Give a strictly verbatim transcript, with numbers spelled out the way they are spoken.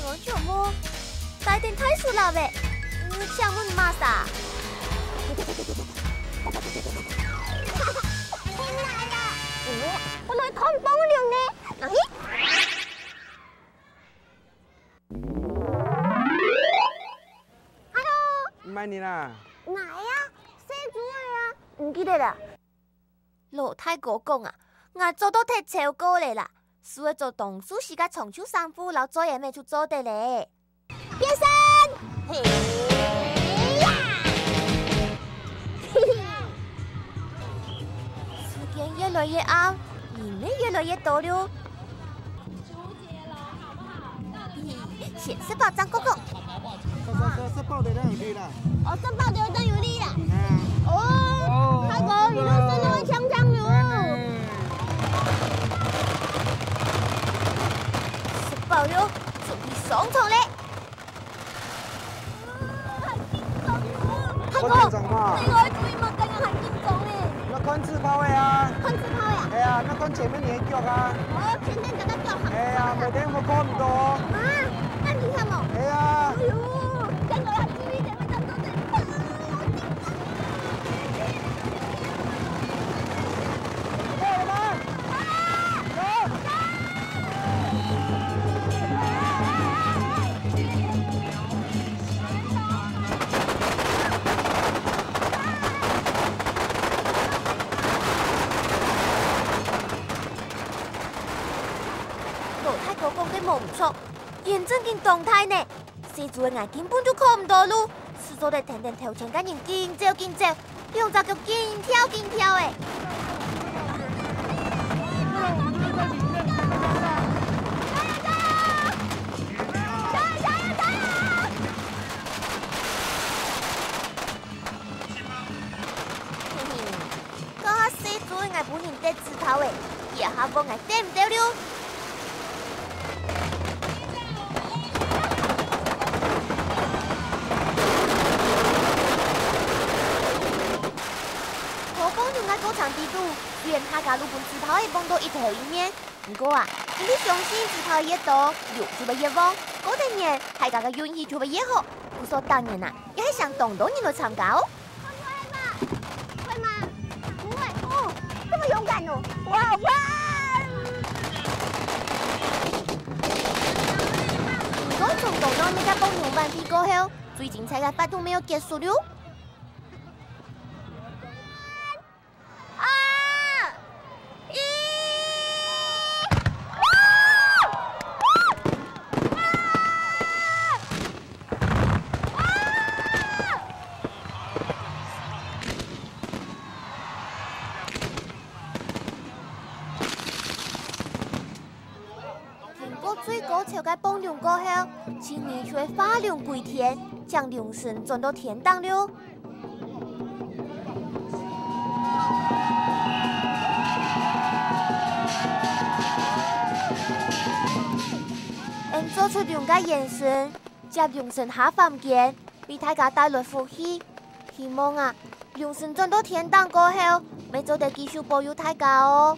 王九木，帶等大樹摝仔，你請問麼儕？我來看風鈴呢。哎，Hello，你買你啦？哪呀？細豬仔啊，毋記得啦？ 老大哥講啊，𠊎做到忒超過咧啦，所以做當舒適个長袖衫褲摎做个乜就做得咧。變身！嘿呀！時間越來越暗，人乜越來越多了。 先食飽正講講。食，食，食，食飽就當有力啦。哦，食飽就當有力啦。嗯。哦，哦，大哥，你都食到會嗆嗆喲。嗯。食飽了，準備上場咧。 大哥，緊張嘛？這個主意嘛，剛剛還緊張呢。那看紙炮个啊。看紙炮呀？哎呀，那看前面你个腳啊。哦，前面這個腳哈。哎呀，每天都看毋到哦。啊，那你看嘛。哎呀。哎呦，剛剛還注意前面這個，對。好了嗎？ 老大哥講个無毋著，煙真經當大呢。 細豬仔𠊎根本就看毋到路，就做得跈等頭前个人緊走緊走，兩隻腳緊跳緊跳仔。嘿嘿， 該下細豬仔𠊎分人擲紙炮仔，這下換𠊎擲毋著了。好放鬆个過程裡肚，雖然大家都分紙炮仔放到一頭一面， 毋過啊，因為相信紙炮越多，龍就會越旺。過得年，大家个運氣就會越好。故所逐年啊，也係請當多人來參加哦。會嗎？會嗎？不會。哦，這麼勇敢哦！哇哇！毋過從剛剛个放龍晚會過後，最精彩个活動乜愛結束了。 啊！咦！啊！啊！啊！ 經過最高潮个放龍過後，盡尾就會化龍歸天，將龍神轉到天頂了。𫣆做出龍个元神，接龍神下凡間， 為大家帶來福氣。希望啊，龍神轉到天頂過後，乜做得繼續保佑大家哦。